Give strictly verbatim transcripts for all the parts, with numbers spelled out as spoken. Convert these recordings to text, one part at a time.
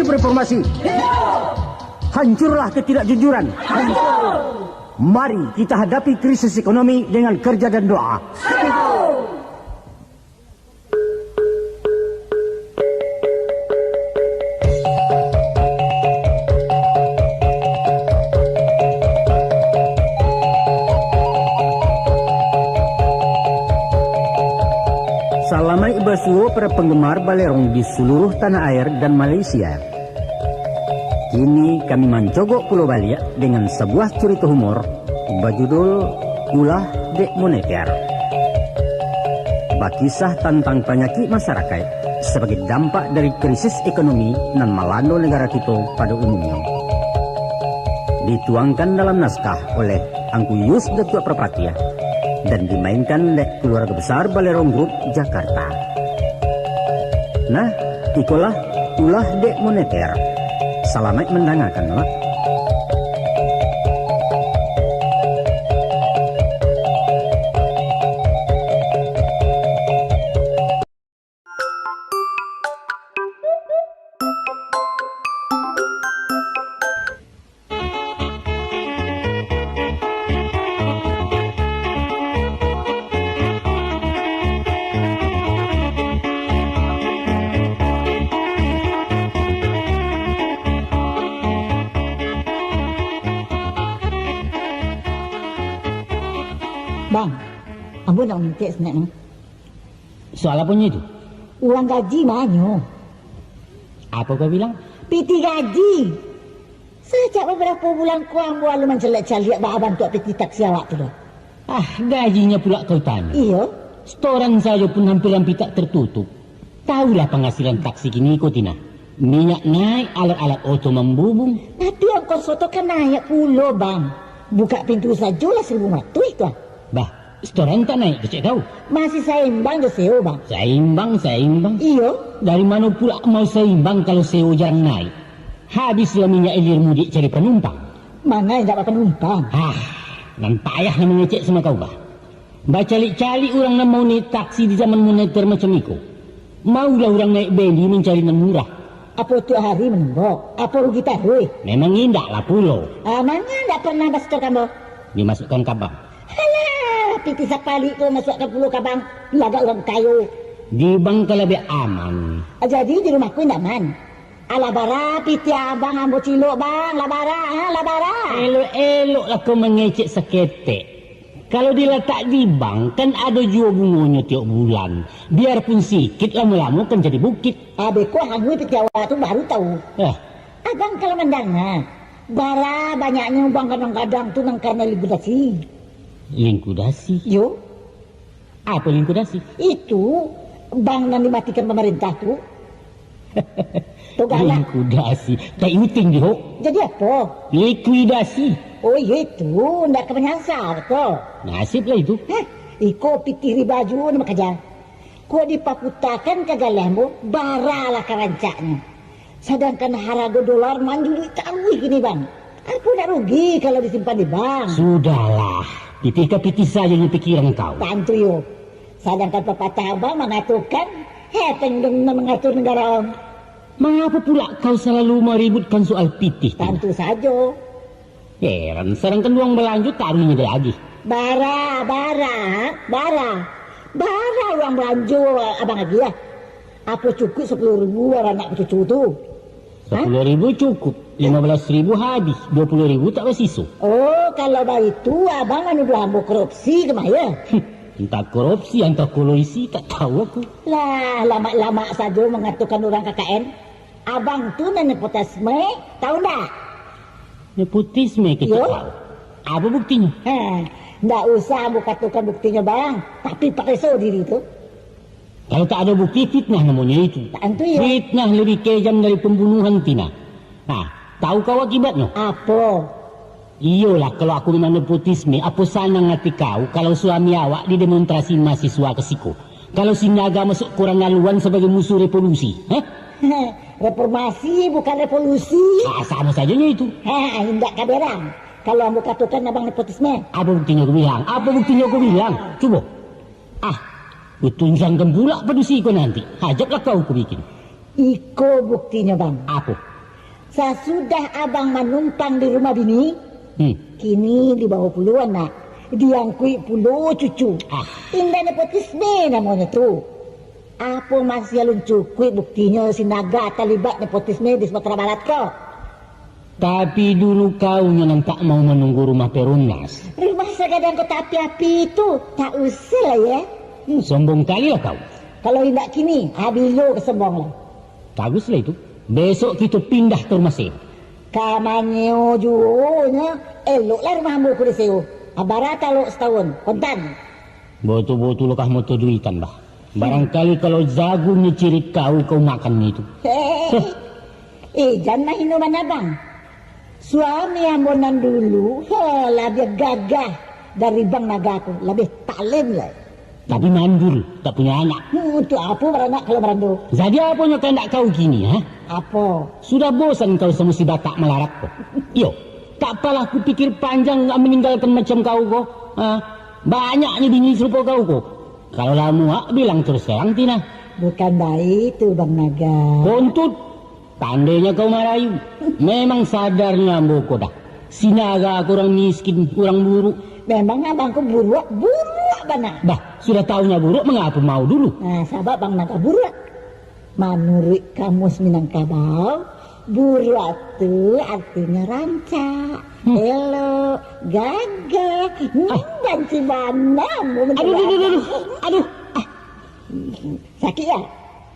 Reformasi. Hancurlah ketidakjujuran. Mari kita hadapi krisis ekonomi dengan kerja dan doa. Salamaik basuo para penggemar Balerong di seluruh tanah air dan Malaysia. Kini kami mancogok pulo baliak dengan sabuah curito humor bajudul Ulah Dek Moneter. Bakisah tantang panyakik masarakaik sabagai dampak dari krisis ekonomi nan malando nagara kito pado umumnyo. Dituangkan dalam naskah oleh Angku Yus Datuak Prapatiah, dan dimainkan dek Keluarga Besar Balerong Group, Jakarta. Nah, ikolah Ulah Dek Moneter. Salamaik mandangakan, Mak. Bang, ambo nak mamintak sanak ni. Soal aponyo itu? Uang gaji manyo? Apo kau bilang? Pitih gaji. Sajak babarapo bulan ko ambo alun mancaliak-caliak baa bantuak pitih taksi awak tu doh. Ah, gajinyo pulak kau tanyo. Iyo. Setoran sajo pun hampir-hampir tak tertutup. Tahulah pangasilan taksi kini ko, Tina. Minyak naik, alat-alat oto mambubung. Nanti ongkos oto kan naik pulo, Bang. Bukak pintu sajo lah saribu limo ratuih tu ah. Bah, setoran tak naik kecek kau? Masih saimbang jo sewo, Bang. Saimbang, saimbang. Iyo. Dari mano pulak mau saimbang kalau sewo jarang naik? Habislah minyak ilir mudik cari panumpang. Manga indak bapanumpang? Hah, nan payah nan mangecek samo kau, bah. Bacaliak-caliak urang nan mau naik taksi di zaman moneter macam iko. Maulah urang naik beli mancari nan murah. Apo tiok hari manunggok? Apo rugi taruih? Memang indaklah pulo. Ah, manga indak pernah basetor ka ambo? Dimasukkan ka bank. Alah, pitih sapalik tu masuakkan pulo ka bank. Lagak urang kayo. Di bank kan labiah aman. Ah, jadi di rumah ko indak aman? Alah bara pitih abang ambo cilok, Bang. Lah bara, ha? Lah bara. Elok-eloklah kau mangecek saketek. Kalau dilatak di bank, kan ado juo bungonyo tiok bulan. Biarpun sikit, lamo-lamo kan jadi bukit. Abeh ko hanui pitih awak tu baru tahu. Eh. Abang kalau mandanga, bara banyaknyo bank gadang-gadang tu nan karano likuidasi. Likuidasi? Yo. Apo likuidasi? Itu bank nan dimatikan pamarintah tu. Tu galak. Likuidasi. Tak iuting di hok. Jadi apo? Likuidasi. Oh, iyo itu. Ndak ka manyasar ko. Nasib lah itu. Hah? Iko pitih riba juo nan bakaja. Kok dipaputakan ka galah ambo, bara lah ka rancaknyo. Sadangkan harago dolar manjulik taruih kini, Bang. Apo nak rugi kalau disimpan di bank? Sudahlah, pitih ka pitih sajo jo pikiran kau. Tantu yo. Sadangkan papatah abang mangatokan, hepeng den nan mangatur nagara. Mangapa pulak kau salalu maributkan soal pitih tu? Tantu sajo. Heran, sadangkan uang balanjo taruihnyo diagih. Bara, bara, bara. Bara uang balanjo abang agih lah. Apo cukuik sapuluah ribu baranak bacucu tu? Hah? Sapuluah ribu cukup, limo belas ribu habih, duo puluah ribu tak basiso. Oh, kalau baitu, abang manuduah ambo korupsi ka mah, yo? Antah korupsi, antah kolusi, tak tahu aku. Lah, lamak-lamak sajo mangatokan urang K K N. Abang tu nan nepotisme, tahu ndak? Nepotisme kecek kau? Apo buktinyo? Ha, ndak usah ambo katokan buktinyo, Bang. Tapi pareso diri tu. Kalau tak ado bukti, fitnah namonyo itu. Tantu iyo. Fitnah lebih kejam dari pembunuhan, Tina. Nah, tahu kau akibatnyo? Apo? Iyolah, kalau aku memang nepotisme, apo sanang ati kau kalau suami awak didemonstrasi mahasiswa ka siko? Kalau Sinaga masuk koran laluan sabagai musuh revolusi, hah? Reformasi, bukan revolusi. Ah, samo sajonyo itu. Ha, indak kaberang. Kalau ambo katokan abang nepotisme. Apo buktinyo ku bilang? Apo buktinyo ku bilang? Cubo. Ah, kutunjangkan pulak padusi ko nanti. Hajatlah kau ku bikin. Iko buktinyo, Bang. Apo? Sasudah abang manumpang di rumah bini, Hmm. kini dibawa pulo anak, diangkuik pulo cucu. Ah. Indak nepotisme namonyo tu. Apo masih alun cukuik buktinyo si Naga talibat nepotisme di Sumatera Barat ko? Tapi dulu kau nyo nan tak mau manunggu rumah Perunas. Rumah sagadang kota api-api tu, tak usah lah, ya. Hmm, sombong kali lah kau. Kalau indak kini, ha, bilo ka sombong lah. Baguslah itu. Besok kito pindah ka rumah sewa. Ka manyeo juo nyo, eloklah rumah ambo ko disewo. Ha, bara talok satahun, kontan. Botu-botu lokah moto duitan, bah. Barangkali kalau jagung nyo cirik kau, kau makan itu. Heh. Eh, jan mahino bana, Bang. Suami ambo nan dulu, ha, labiah gagah dari Bang Naga ko, labiah talent lai. Tapi mandul, tak punyo anak. Hmm, untuak apo baranak kalau barando? Jadi aponyo kandak kau kini, ha? Apo? Sudah bosan kau samo si Batak malarat ko? Iyo, tak apolah kupikir panjang nak maninggalkan macam kau ko, ha? Banyaknyo bini sarupo kau ko. Kalau lah muak, bilang terus terang, Tina. Bukan baitu, Bang Naga. Kontut! Pandai nyo kau marayu. Memang sadarnyo ambo ko dah. Si Naga ko urang miskin, urang buruak. Memang abang ko buruak, buruak bana. Bah, sudah tahu nyo buruak, mangapo mau dulu? Nah, sabab Bang Naga buruak. Manuruik Kamus Minangkabau, buruak tu artinyo rancak, Hmm. elok, gagah. Hmm, Ah. banci bana ambo Aduh, aduh, aduh, aduh. Aduh. Ah. Sakik, ya?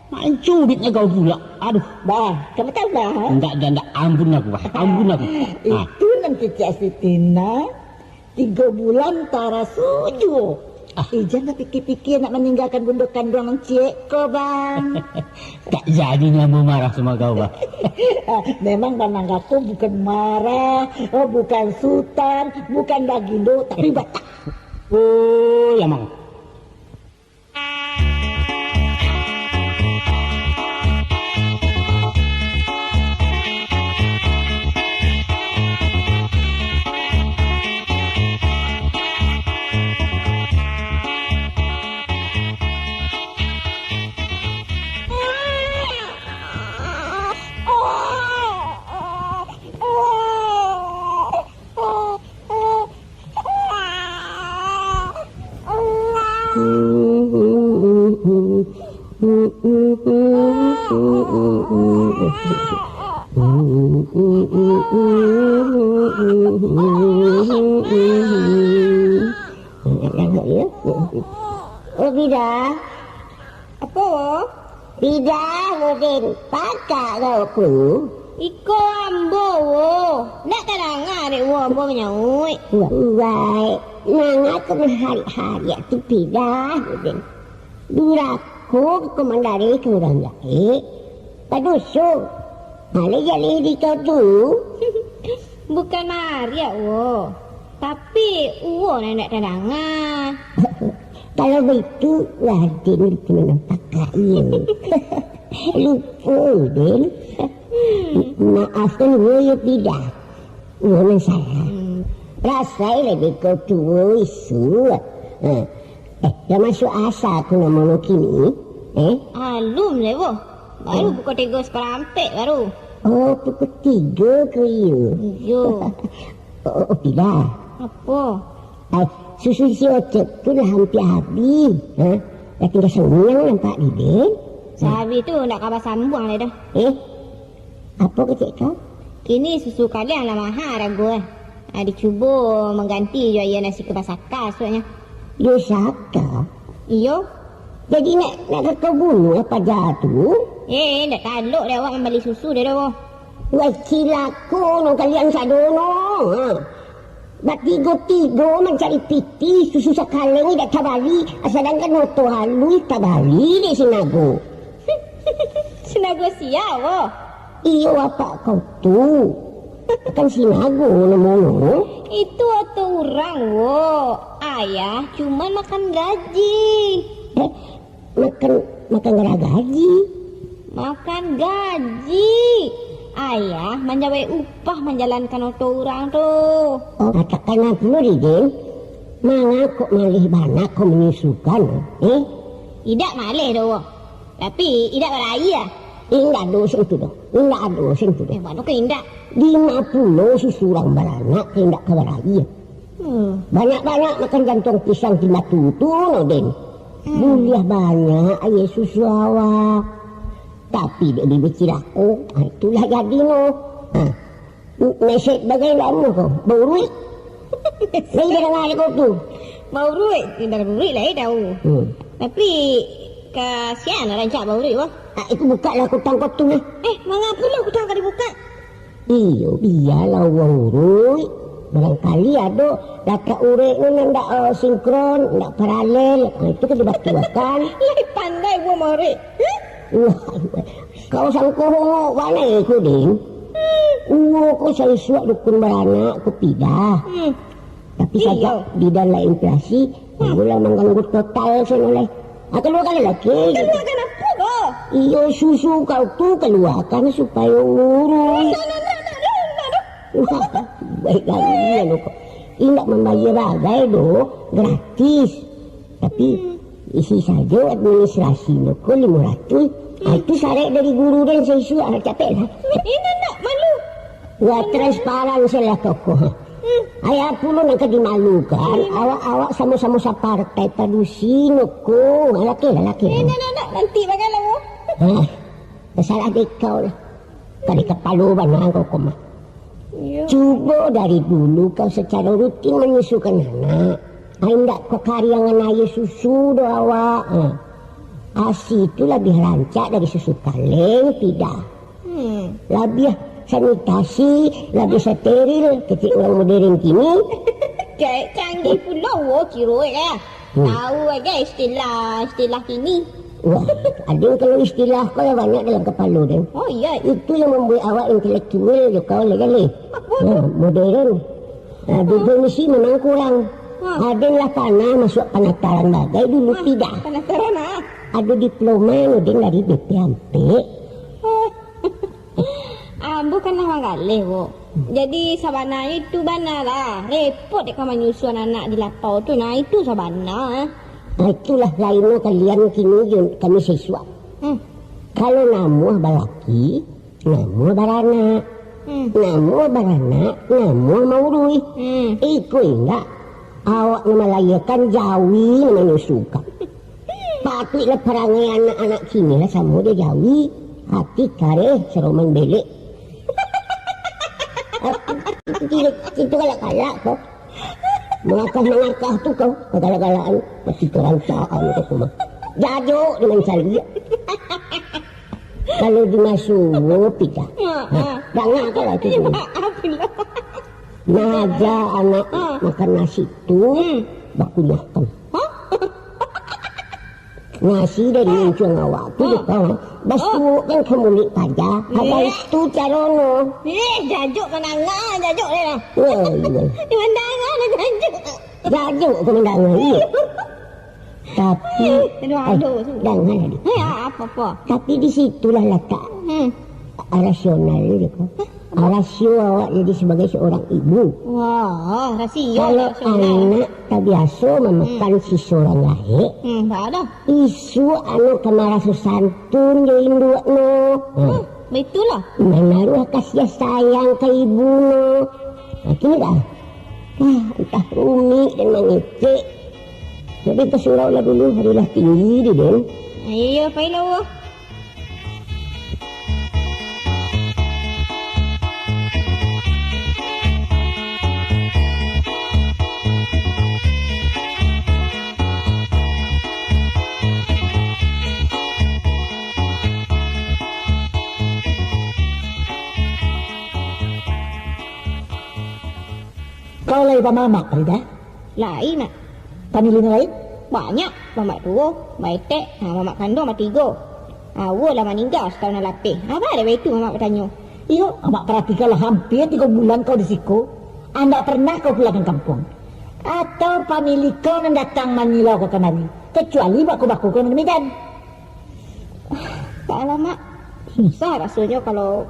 Main cubitnyo kau pula. Aduh. Bah, kamu tahu, bah? Ndak, ndak, ndak. Ampun aku, bah. Ampun aku. Ah. Itu nan kecek si Tina. Tigo bulan taraso juo. Ah. Ijan bapikia-pikia nak maninggakan bundo kanduang nan ciek ko, Bang. Tak jadi nyo ambo marah samo kau, bah. Ah, memang Bang Naga ko bukan marah, oh, bukan sutan, bukan bagindo, tapi Batak. Oh, ya, Mang. Oh, Bida. Apo? Pidah, Udin. Pakak kau ko. Iko ambo, wo. Ndak tadanga dek wo ambo manyauik. Wai, manga ko maharik-harik tu pidah, Udin. Durako ko mandari ka urang jahek. Badoso. Maleh jaleh di kau tu. Bukan mariak, wo. Tapi, wo nan indak tadanga. Kalau baitu, Raden itu memang pakak, iyo. Lupo, Den. Maafkan wo, yo Pidah. Wo nan salah. Hmm. Rasai lah dek kau tu, wo, isu. Ha. Eh, dah masuk asa aku nak mangukini, eh? Alun lai, wo. Baru Oh. pukul tigo saparampek baru. Oh, pukul tigo ko iyo? Iyo. Oh, oh, oh, Pidah. Apo? Ai, susu si Ocep tu lah hampia habih, ha? Lah tingga sangiang nampak di den. Sahabih tu ndak ka basambuang lai doh. Eh? Apo kecek kau? Kini susu kaliang lah maha harago, eh. Ah, dicubo mangganti jo aia nan siki basaka isuaknyo. Yo saka? Iyo. Jadi nak, nak ka kau bunuah paja tu? Eh, ndak talok dek awak mambali susu dek doh. Wai, cilako no kalian sado no. Ha. Batigo-tigo mancari pitih, susu sakaleng indak tabali, sadangkan oto haluih tabali dek si Nago. Si Nago sia, wo? Iyo, apak kau tu. Kan si Nago namonyo. Itu oto urang, wo. Ayah cuman makan gaji. Eh, makan, makan gara gaji? Makan gaji. Ayah manjawek upah manjalankan oto urang tu. Oh, katakan pulo, Didin. Manga kok maleh bana kau manyusukan, eh? Idak maleh doh, wo. Tapi, idak baraia. Indak ado sen tu doh. Indak ado sen tu doh. Eh, mano ka indak? Dima pulo susu urang baranak ka indak ka baraia. Hmm. Banyak-banyak makan jantuang pisang di batu tu, no, Den. Hmm. Buliah banyak aia susu awak. Tapi dek bibia cilako, ah, itulah jadi, no. Ah, Mesek bagai lamo ko, bauruik. Lai dah danga dek ko tu? Bauruik, dah bauruik lai tau. Hmm. Tapi, kasian lah rancak bauruik, wah. Ah, itu buka lah kutang ko tu nah. Eh, mangapo lah kutang ka dibuka? Iyo, bialah urang uruik. Barangkali ado latak uruik ni nan ndak, eh, sinkron, ndak paralel. Ah, itu kan dibatuakan. Lai pandai buah mauruik. Huh? Wah, kau sangko hongok bana ko, Din. Uwo ko saisuak dukun baranak ko pidah. Hmm. Tapi sajak bidan lah inflasi, hmm, uwo lah mangganggu total sen lai. Ah, kaluakan lalaki. Kaluakan apo ko? Iyo, susu kau tu kaluakan supayo urus. Ndak, ndak, ndak, ndak, ndak, ndak. Wah, baik galian ko. Indak mambayia bagai doh, gratis. Tapi, hmm, isi sajo administrasinyo ko limo ratuih. Ah, hmm, itu sarek dari guru den saisuak, ah, capek lah. Indak, ndak, malu. Wah, transparan salah tokoh. Hmm. Ai, apo lo nan ka dimalukan? Hmm. Awak-awak samo-samo sapartai padusi no ko. Laki lah, laki lah. Indak, ndak, ndak, nanti bagai lah, wo. Ah, tasalah dek kau lah. Kali kapalo bana kau ko mah. Iyo. Cubo dari dulu kau sacaro rutin manyusukan anak. Ai, indak kau kariangan aia susu doh awak. Ha. Asi tu labiah rancak dari susu kaleng, pidah. Hmm. Labiah sanitasi, labiah steril, kecek urang modern kini. Cek canggih pulo wo kiro, eh. Hmm. Tahu aja istilah-istilah kini. Wah, ading kalau istilah ko lah banyak dalam kapalo den. Oh, iya. Itu yang mambuek awak intelektual jo kau lah jaleh. Apo tu? Nah, modern. Nah, hmm, definisi memang kurang. Hmm. Aden lah panah masuak panataran bagai dulu, hmm, tidak. Panataran, ah. Ado diploma no den dari B P Ampek. Oh. Ambo kan lah manggaleh, Wo. Jadi, sabananyo itu bana lah. Repot dek ka manyusuan anak di lapau tu. Nah, itu sabana. Nah, itulah lainnya kalian kini jo kami siswa. Hmm. Kalau namuah balaki, namuah baranak. Hmm. Namuah baranak, namuah mauruih. Hmm. Iko indak. Awak nan malahiakan jawi nan manyusukan. Patuiklah parangai anak-anak kini lah samo jo jawi. Ati kareh, saroman belek. Itu, itu galak-galak ko. Mangakah-mangakah tu ko, kagalak-galakan. Pasti karancaan ko mah. Jajok di mancaliak. Kalau dimasuo pika. Ha, ha. Danga kan lah tu. Maaf lah. Nah, aja anak, ha, makan nasi tu, hmm, bakunyahkan. Hah? Nasi dari, ha, muncuang awak tu, ha, ha, basuokkan ka muluik paja. Ha. Habis tu carono. Eh, jajok mandanga, jajok deh lah. Wah, iya. Mandanga dah jajok. Jajok ko mandanga, iya. Tapi, aduh, eh, aduh, tu. Danga lah, Dik. Eh, a-, apo-apo? Tapi di situlah latak, hmm, rasional dia ko. Hah? Apo? Rasio awak jadi sebagai seorang ibu. Wah, rasio. Kalau rasional. Anak tabiaso mamakan, hmm, siso urang laek, hmm, tak ada. Isuak anak ka maraso santun jo induak no. Hmm. Hmm. Baitulah. Manaruah kasiah sayang ka ibu no. Nah, kini dah. Ah, antah rumik dan mangecek. Jadi, ka surau lah dulu, hari lah tinggi di den. Iyo, pailah, wo. Kau lai bamamak, Farida? Lai, Mak. Pamilinyo lai? Banyak. Mamak tuo, maetek, ha, mamak kanduang batigo. Awo lah maningga satahun nan lapeh. Aba dek baitu mamak batanyo. Iyo, amak paratikanlah, hampia tigo bulan kau di siko. Andak pernah kau pulang ka kampuang. Atau pamili kau nan datang manyilau kau kamari. Kacuali bako-bako kau nan di Medan. Tak alah, Mak. Susah rasonyo kalau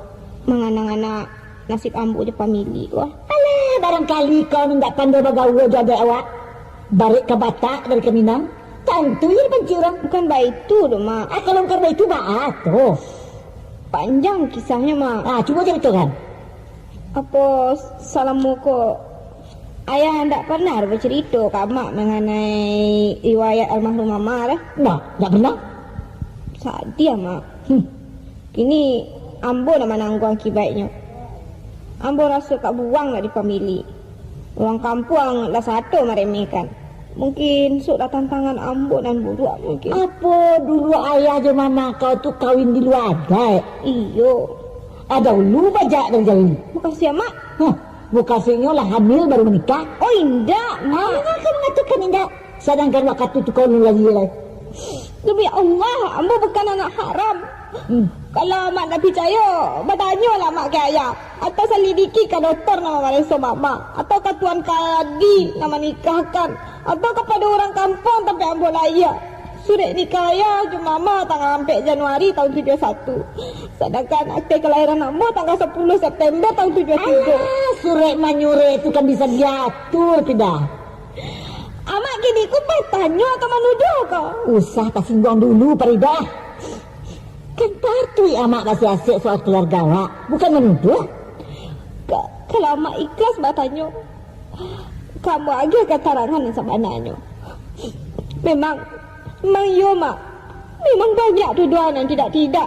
mangana-ngana nasib ambo jo pamili ko. Alah, barangkali kau nan indak pandai bagaua jo adaik awak. Barek ka Batak dari ka Minang, tantu iyo dipanci urang. Bukan baitu doh, Mak. Ah, kalau bukan baitu, baa tu? Panjang kisahnyo, Mak. Ah, cubo caritokan. Apo salamo ko ayah ndak pernah bacarito ka Amak manganai riwayat almarhum Mama lah? Ndak, ndak pernah. Sadiah, Mak. Hmm. Kini ambo nan manangguang akibaiknyo. Ambo raso ka buang dari pamili. Urang kampuang lah sato maremehkan. Mungkin sok lah tantangan ambo nan buruak mungkin. Apo dulu ayah jo mama kau tu kawin di lua adaik? Iyo. Ado ulu bajak dari jauah. Makasih, Mak. Hah, mukasuiknyo lah hamil baru manikah? Oh, indak, Mak. Mangapa kau mangatokan indak? Sadangkan wakatu tu kau alun lahia lai. Demi Allah, ambo bukan anak haram. Hmm. Kalau Amak ndak picayo, batanyolah Amak ka ayah, atau salidiki ka doktor nan mamareso Mama, atau ka tuan kadi nan manikahkan, atau kapado urang kampuang tampek ambo lahia. Surek nikah ayah jo Mama tanggal ampek Januari tahun tujuah satu. Sadangkan akte kalahiran ambo tanggal sapuluah September tahun tujuah tigo. Alah, surek manyurek tu kan bisa diatur, Pidah. Amak kini ko batanyo atau manuduah ko? Usah tasingguang dulu, Paridah. Kan patuik Amak basiasek soal kaluarga awak, bukan manuduah. Ka-, kalau Amak ikhlas batanyo, ka ambo agiah katarangan nan sabananyo. Memang, memang iyo, Mak. Memang banyak tuduahan nan tidak-tidak.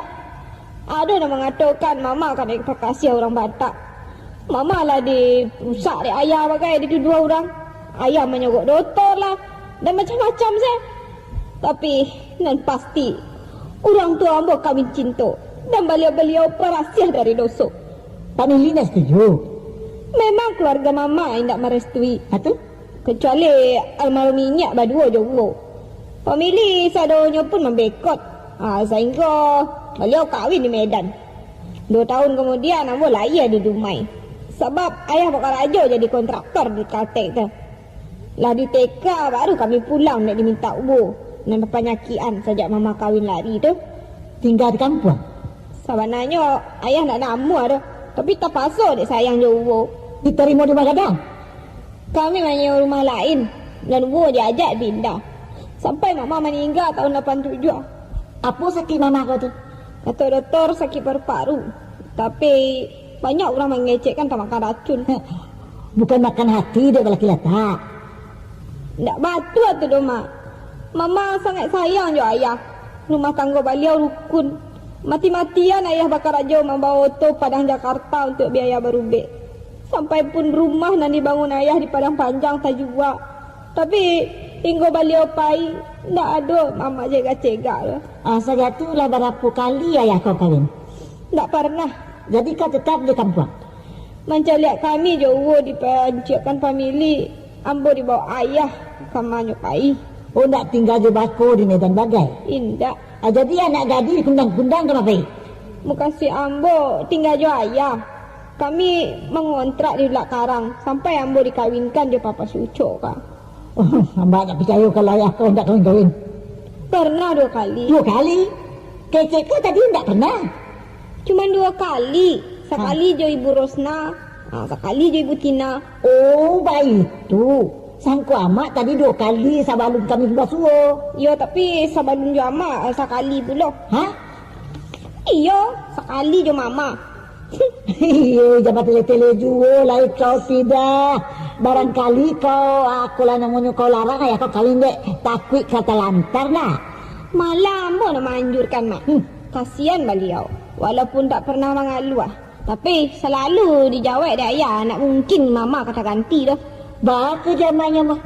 Ado nan mangatokan Mama kanai pakasiah urang Batak. Mama lah dirusak dek ayah bagai dituduah urang. Ayah manyogok dotor lah, dan macam-macam se. Tapi, nan pasti, urang tuo ambo kawin cinto, dan baliau-baliau barasiah dari doso. Pamili ndak setuju? Memang kaluarga Mama indak marestui. Ha, tu? Kecuali almarhum inyiak baduo jo uwo. Pamili sadonyo pun mambekot, ah, sahinggo baliau kawin di Medan. Duo tahun kamudian, ambo lahia di Dumai. Sabab ayah bakarajo jadi kontraktor di Kaltek tu. Lah diteka, baru kami pulang dek dimintak uwo nan bapanyakikan sajak mama kawin lari tu. Tingga di kampuang? Sabananyo, ayah ndak namuah doh, tapi tapaso dek sayang jo uwo. Ditarimo di rumah gadang? Kami manyewa rumah lain, nan uwo diajak pindah. Sampai mama maningga tahun lapan tujuah. Apo sakik mama kau tu? Kato doktor, sakik paru-paru. Tapi, banyak urang mangecekkan tamakan racun. Bukan makan hati dek balaki latak. Ndak batua tu doh, Mak. Mama sangaik sayang jo ayah. Rumah tanggo baliau rukun. Mati-matian ayah bakarajo mambawa oto Padang Jakarta untuak biaya barubek. Sampai pun rumah nan dibangun ayah di Padang Panjang tajua. Tapi, hinggo baliau pai, ndak ado mama cegak-cegak tu. Ah, sajak tu lah barapo kali ayah kau kawin? Ndak parnah. Jadi kau tetap di kampuang? Mancaliak kami jo uwo dipanciakkan pamili, ambo dibawok ayah ka manyo pai. Oh, ndak tingga jo bako di Medan bagai? Indak. Ah, jadi anak gadih kundang-kundang ka ma pai? Mukasuik ambo tingga jo ayah. Kami mangontrak di Bulak Karang sampai ambo dikawinkan jo papa si Ucok ka. Oh, ambo ndak picayo kalau ayah kau ndak kawin-kawin. Parnah duo kali. Duo kali? Kecek kau tadi ndak parnah. Cuman duo kali. Sakali jo Ibu Rosna, ah, sakali jo Ibu Tina. Oh, baitu. Sangko amak tadi duo kali sabalun kami basuo. Iyo, tapi sabalun jo amak, ah, sakali pulo. Hah? Iyo, sakali jo mama. Iyo, jan batele-tele juo lai kau, Pidah. Barangkali kau, ah, akolah namonyo kau larang, ayah kau kawin dek takuik ka talantar, nah. Malah ambo nak maanjurkan, Mak. Hmm. Kasian baliau. Walaupun tak pernah mangaluah, tapi salalu dijawek dek ayah, nak mungkin mama ka taganti doh. Baa ka jamanyo mah.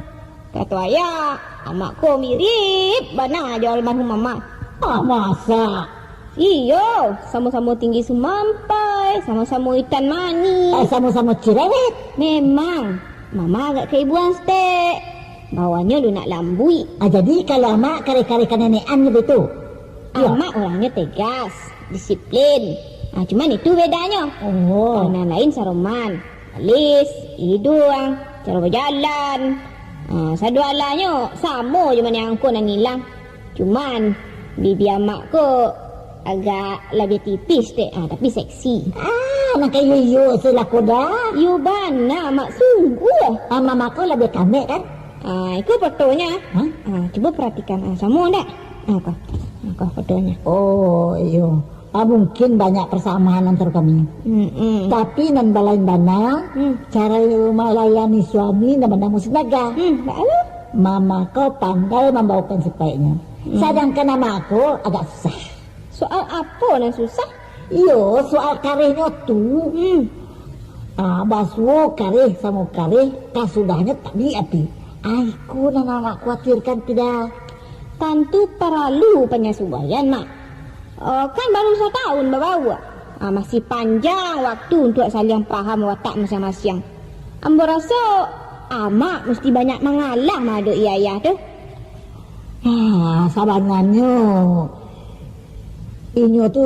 Kato ayah, amak ko mirip bana jo almarhum mama. Ah, masa? Iyo, samo-samo tinggi sumampai, samo-samo itam manih. Eh, samo-samo cirewet. Memang, mama agak kaibuan stek. Bawahnyo lunak lambuik. Ah, jadi kalau amak kareh-kareh ka nenek an nyo baitu? Iyo. Amak orangnyo tegas, disiplin. Ah, cuman itu bedanyo. Oh. Kalau nan lain saroman. Alis, iduang, caro bajalan. Ah, sadualahnyo samo jo mano angko nan ilang. Cuman, bibia amak ko agak labiah tipis dek, ah, tapi seksi. Ah, nan kayo iyo se lah ko dah. Iyo bana, Mak, sungguah. Ah, mama ko labiah kamek kan? Ah, iko fotonyo. Hah? Ah, cubo paratikan. Ah, samo ndak? Ah, ko. Ah, ko fotonyo. Oh, iyo. Ah, mungkin banyak persamaan antara kami. Mm-mm. Tapi nan balain bana, Hmm. cara malayani suami nan banamo Sinaga. Hmm, baa lo? Mama ko pandai mambaokan sipaiknyo. Hmm. Sadangkan amak ko agak susah. Soal apo nan susah? Iyo, soal karehnyo tu. Hmm. Ah, basuo kareh samo kareh, kasudahnyo tabik api. Ah, iko nan amak kuatirkan, Pida. Tantu paralu panyasuaian, Mak. Oh, kan baru satahun babaua. Ah, masih panjang waktu untuak saliang paham watak masiang-masiang. Ambo raso, Amak musti banyak mangalah maadoki ayah tu. Ah, sabananyo, inyo tu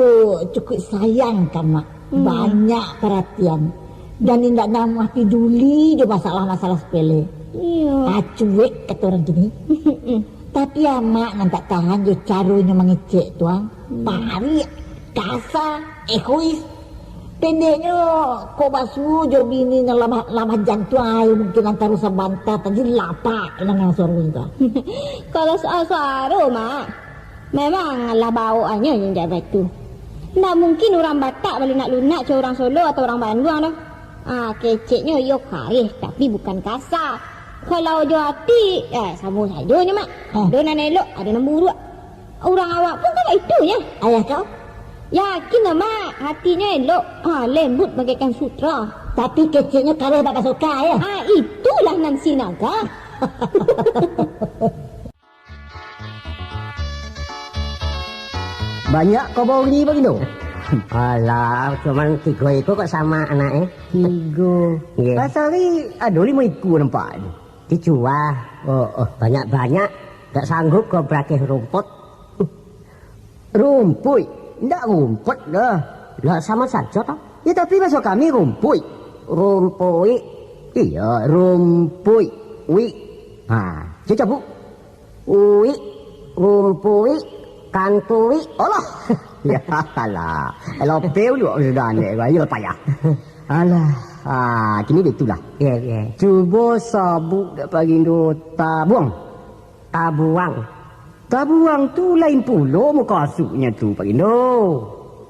cukuik sayang ka Mak. Hmm. Banyak paratian. Dan indak namuah paduli jo masalah-masalah sepele. Iyo. Ah, cuek kato urang kini. Tapi amak nan tak tahan jo caronyo mangecek tu, ah. Hmm. Parik, kasa, egois. Pendeknyo, kok basuo jo bini nan lamah, lamah jantuang, ai mungkin antaro sabanta tadi lapak danga suaronyo tu, ah. Kalau soal suaro, Mak, memang lah baokannyo indak baitu. Ndak mungkin urang Batak balunak-lunak cak urang Solo atau urang Banduang doh. Ah, keceknyo iyo kareh, tapi bukan kasa. Kalau jo ati, eh, samo sajonyo, Mak. Ah. Ado nan elok, ado nan buruak. Urang awak pun kan baitu nyo. Ayah kau? Yakin lah, Mak. Atinyo elok. Ah, lembut bagaikan sutra. Tapi keceknyo kareh bak basoka, yo? Ah, itulah nan Sinaga. Banyak kau bawa ni, Bagindo? Alah, cuman tigo iko kok samo anak, eh. Tigo. Nggih. Pasal ni ado limo iko nampak ni. Dijual. Oh, oh, banyak-banyak. Tak sanggup kau berakeh rumput. Rumpuik? Ndak rumput doh. Lah, samo sajo toh. Ya, tapi baso kami rumpuik. Rumpuik. Iya, rumpuik. Wik. Ha, cocok, Bu. Uik, rumpuik, kantuik. Alah. Ya, alah. Lope uluk sudah ni. Ayo, payah. Alah. Ah, kini baitulah. Ya, ya. Cubo sabuik dak Bagindo tabuang. Tabuang. Tabuang tu lain pulo mukasuiknyo tu, Pak Gindo.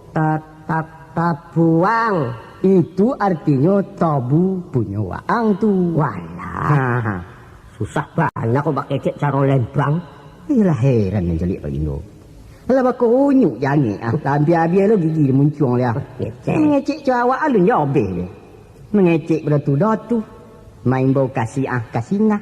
Ta-, ta-, tabuang. Itu artinyo tabu punyo waang tu. Walah. Ha, ha. Susah bana kok bakecek caro Lembang. Iyolah, heran nan caliak, Pak Gindo. Alah, bakunyuk jangek, ah. Lah, abih-abih lo gigi muncuang liah. Ngecek. Mangecek caro awak alun jo abih deh. Mangecek bado tu, main bau kasih ah, kasih nah.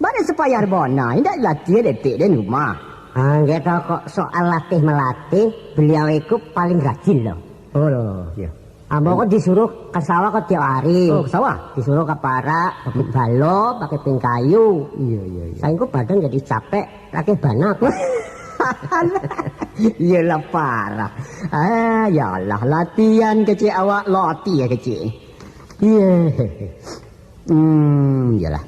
Bana sapayah bana, indak latih detek den rumah. Ah, nggak tahu kok soal latih melatih, beliau itu paling rajin loh. Oh, loh, ya. Ambo kok disuruh ka sawah kok tiap hari. Oh, ka sawah? Disuruh ka parak, pakai balo, pakai pingkayu. Iya, iya, iya. Sainggo badan jadi capek, laki bana kok. Iyalah parah. Ah, ya Allah, latihan kecek awak, latih ya kecek. Iya. Hmm, iyalah.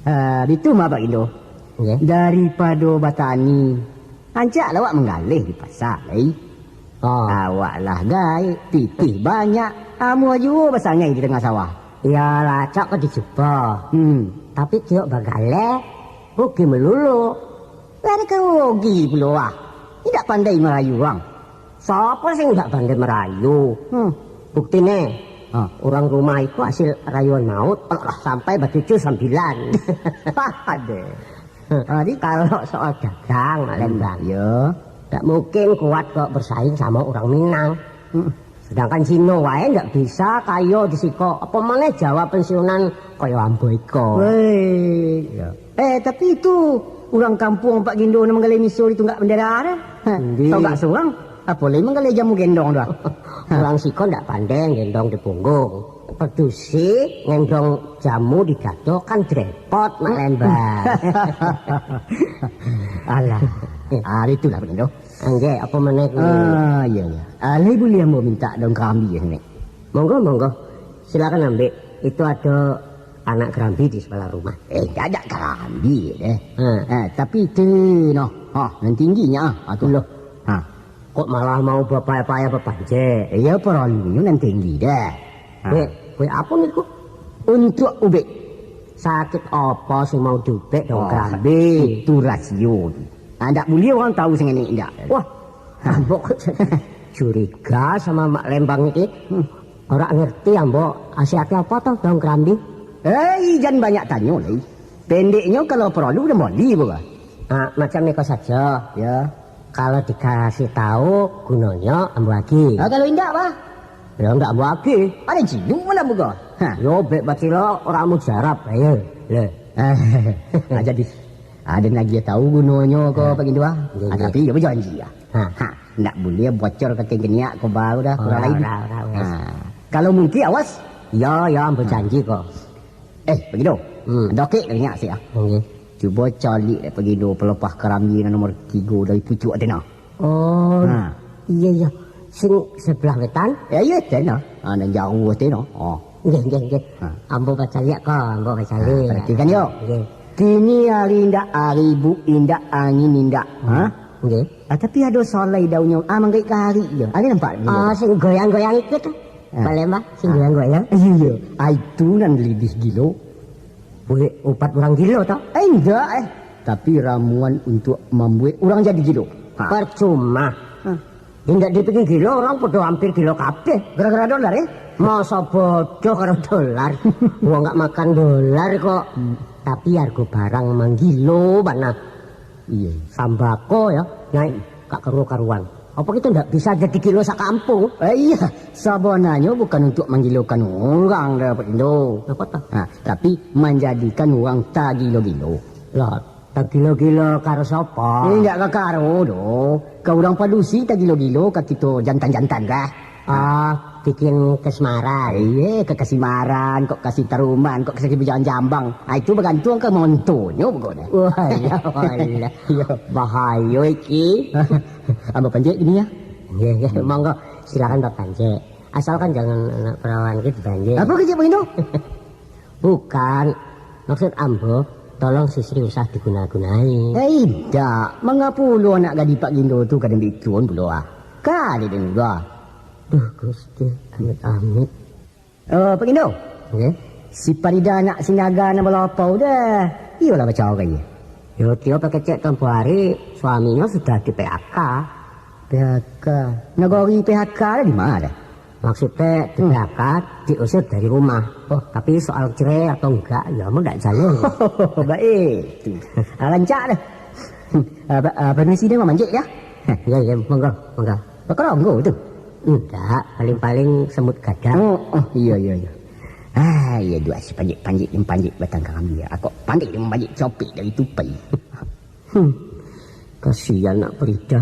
Ah, bitu mah, Pak Gindo. Nggih. Daripado batani, ancak lah awak manggaleh di pasa, lai. Oh. Awak lah gaek, pitih banyak, amuah juo basangai di tangah sawah. Iyalah, cok ka dicubo. Hmm. Tapi tiok bagaleh, rugi malulu. Lah, kan rugi pulo, ah. Indak pandai marayu urang. Sapa sing indak pandai marayu? Hmm. Bukti ne, ha, urang rumah iko hasil rayuan maut, alah, sampai bacucu sambilan. Ade. Jadi, kalau soal dagang, Mak Lembang, yo, tak mungkin kuat kok bersaing sama orang Minang. Hmm. Sedangkan Cino wae ndak bisa kayo di siko. Apa maneh Jawa pensiunan kayo ambo iko. Weh. Ya. Eh, tapi itu urang kampuang Pak Gindo nan manggaleh miso di tunggak bendera tu. Ha, Ndi? Tau gak surang? Apo lai manggaleh jamu gendong tu, ah? Urang siko ndak pandai gendong di punggung. Padusi ngendong jamu di dado kan repot, Mak Lembang. Alah. Ah, itulah Pak Gindo. Anggek, apa maneh ku? Ah, iya, iya. Ah, lai buliah ambo mintak daun karambi ko, Nek? Monggo, monggo. Silakan ambil. Itu ada anak karambi di sebelah rumah. Eh, indak, indak karambi deh. Ha. Ah, tapi itu, noh. Ha, nan tingginyo, ah. Ah, tu. Loh. Ha. Kok malah mau bapayah-payah bapancek? Iya, paralunyo nan tinggi deh. Ha. Weh, weh, apa niku? Untuak ubek. Sakit apa sing mau diubek daun karambi? Itu rasio tu. Ah, ndak buliah urang tahu sangenek indak. Wah, ambok. Curiga sama Mak Lembang iki. Hmm. Ora ngerti ambo, asiatnyo apa toh daun kerambi? Eh, jan banyak tanyo lai. Pendeknyo, kalau perlu, udah moli, bukan? Ah, macam niko sajo. Ya. Kalau dikasih tahu gunonyo, ambo agi. Ah, kalau indak, bah? Ya, ndak ambo agi. Ada ciluk malah, bukan? Ha. Yo, bek bacilo orang mujarab, ayo. Le. Ah, jadi, ada lagi tahu gunonyo ko, Ha. Pak Gindu, ah? Iya, Ah, iya. Tapi, ya, berjanji, ya. Ha. Ha, ndak boleh bocor ka kengkeniak ko baru dah, kurang Ora, lain. ora, ora, ora. Ha. Kalau mungkin, awas. Ya, ya, ambo janji ko. Eh, Pak Gindu. Hmm. Dokek dah niat sik, ah. Nggih. Cubo caliak dek Pak Gindu pelepah kerambi nan nomor tigo dari pucuak tu nah. Oh, Ha. iya, iya. Sing sebelah wetan? Ya, iya, tu nah. Ha, nan jauh tu nah. Oh. Nggih, nggih, nggih. Ha. Ambo bacaliak ko, ambo bacaliak. Ha, perhatikan, yo. Nggih. Kini hari indak, hari bu indak, angin indak. Ha? Nggih. Ah, tapi ado solai daunnyo. Ah, manggaik kari je. Ada nampak dia? Ah, sing goyang-goyang itu tu. Ah. Palembang, sing Ah. goyang-goyang. Iya, iya. Ah, itu nan lebih gilo. Boleh ubat orang gilo, toh? Eh, enggak, eh. Tapi ramuan untuk membuat orang jadi gilo. Ha. Percuma. Ha. Indak dipikir gilo, orang podo hampir gilo kabeh. Gara-gara dolar, eh? Masa bodoh karo dolar. Wong nggak makan dolar kok. Hmm. Tapi harga barang manggilo bana. Iya. Sambako ya, naik gak karu-karuan. Apa kita ndak bisa jadi gilo sakampung? Eh, iya, sabananyo bukan untuk manggilokan urang, dah, Pak Indo. Apa tah? Ha, tapi manjadikan urang tagilo-gilo. Lah, tagilo-gilo karo sapa? Eh, ndak ka karo doh. Ka urang padusi tagilo-gilo, ka kito jantan-jantan kah? Ah, bikin kasmaran. Iye, ka kasimaran, kok kasi taruman, kok kasi bujangan jambang. Ah, itu bagantuang ka montonyo pokoknyo. Walah, walah. Iyo. Bahayo iki. Ambo panjek gini ya. Nggih, nggih, monggo. Silakan bapanjek. Asalkan jangan anak perawan gitu panjek. Apa kecek Pak Indo? Bukan. Maksud ambo, tolong Sisri usah diguna-gunai. Eh, indak. Mangapo lo anak gadih Pak Gindo tu kadang bikun pulo ah? Kali den udah. Duh, Gusti, amit-amit. Eh, Pak Gindo. Nggih? Si Parida anak Sinaga nan balapau dah. Iyolah bacarai. Yo, tio pakecek tempo hari, suaminya sudah di P H K. P H K. Nagori P H K dah di mana dah? Maksudnya di Hmm. P H K, diusir dari rumah. Oh. Tapi soal cerai atau enggak, ya mau enggak jalur. Baik. Ah, rancak dah. Ah, ba- ah, permisi dah, mamanjek ya. Ya, ya, monggo, monggo. Bakaronggo tu? Enggak, paling-paling semut gadang. Oh, oh, iya, iya, iya. Ah, iya, dua si panjek-panjek, yang panjek batang karambia. Kok pandai dia mamanjek copik dari tupai. Hmm. Kasihan nak Parida.